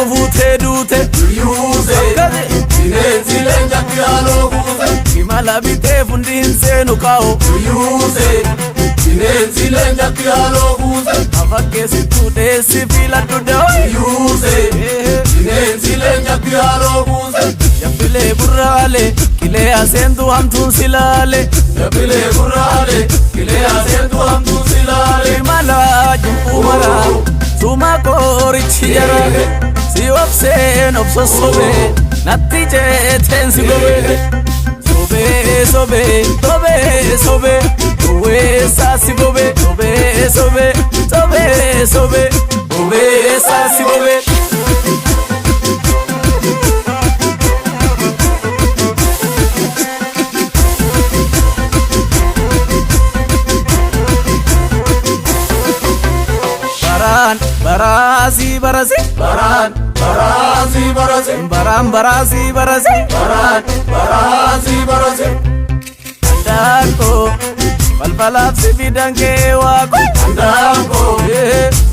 Oromoo fuutee duute. Yuuse bineensi leencatti haaloo kuuse. Imala bitee fundi hin seenu kaa'u. Yuuse bineensi leencatti haaloo kuuse. Afakkeessittuu dheessi filadhu da'oo. Yuuse bineensi leencatti haaloo kuuse. Jabbilee burraalee qilee aseentu hamtuun silaale. Jabbilee burraalee qilee aseentu hamtuun silaale. Imala jubbuu mara suma qorichi jara. Si obseen obsossobee natti jeeteen si gobee. Sobee sobee sobee sobee duwweessaa si gobee. Sobee sobee sobee sobee duwweessaa si gobee. Baraan baraasii barase. Baraan baraasii barase. Baraan baraasii barase. Baraan baraasii barase. Andaanqoo falfalaaf si fidan kee waaqo. Andaanqoo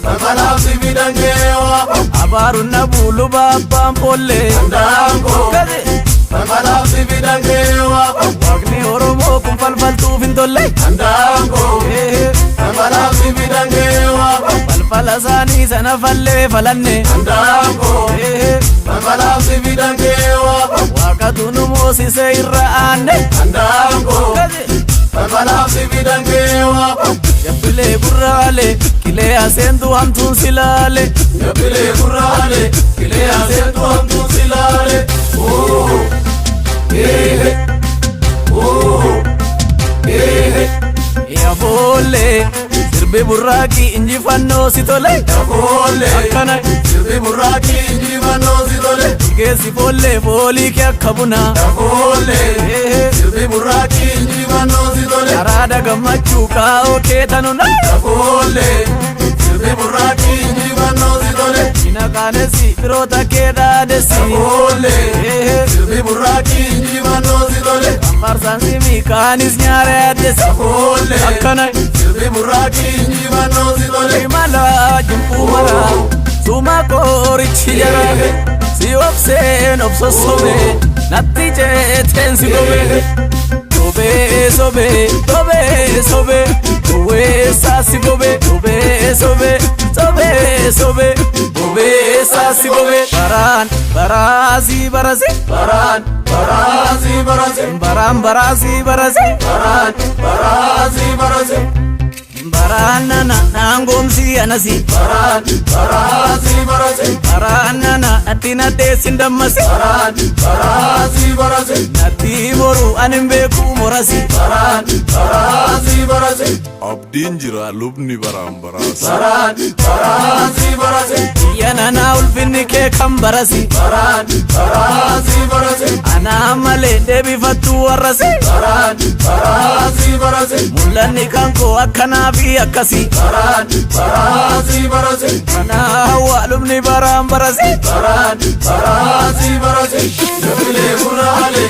falfalaaf si fidan kee waaqo. Abaaruun na buulu baabbaan foollee. Andaanqoo falfalaaf si fidan kee waaqo. Waaqni Oromoo kun falfaltuuf hin tolle. Andaanqoo falfalaaf si fidan kee waaqo. Falfala isaanii sana fallee falanne. Andaanqoo falfalaaf si fidan kee waaqo. Waaqatu nu moosise irra aanne. Andaanqoo falfalaaf si fidan kee waaqo. Jabbilee burraalee qilee aseentu hamtuun silaale. Jabbilee burraalee qilee aseentu hamtuun silaale. Yaaboolee sirbi burraaqii injifannoo si tole. Yaaboolee Akkana sirbi burraaqii injifannoo si tole. Geessi foollee foolii kee akka bunaa. Yaaboolee sirbi burraaqii injifannoo si tole. Araada gammachuu kaa'oo kee tanuna. Yaaboolee sirbi burraaqii injifannoo si tole. Ina qaanessi firoota kee dhaadessi. Yaaboolee sirbi burraaqii injifannoo si tole. Farsaan simii kaanis nyaara yaaddessi. Yaaboolee Akkana sirbi burraaqii injifannoo si tole. Imala jubbuu mara suma qorichi jara. Si obseen obsossobee natti jeeteen si gobee. Sobee sobee sobee sobee duwweessaa si gobee. Sobee sobee sobee sobee duwweessaa si gobee. Baraan baraasii barase. Baraan baraasii barase. Baraan baraasii barase. Baraan baraasii barase. Baraan nana naangoomsii anasi. Baraan baraasii barase. Baraan nana natti naddeessin dammasi. Baraan baraasii barase. Natti boru ani hin beeku morasi. Baraan baraasii barase. Abdiin jira lubni baraan baraasa. Baraan baraasii barase. Biyya nanaa ulfinni kee kan barasi. Baraan baraasii barase. Anaa malee deebifattuu warrasi. Baraan baraasii barase. Mul'anni kan koo akkanaa fi akkasi. Baraan baraasii barase. Kanaa hawaa lubni baraan barasi. Baraan baraasii barase. Jabbilee burraalee.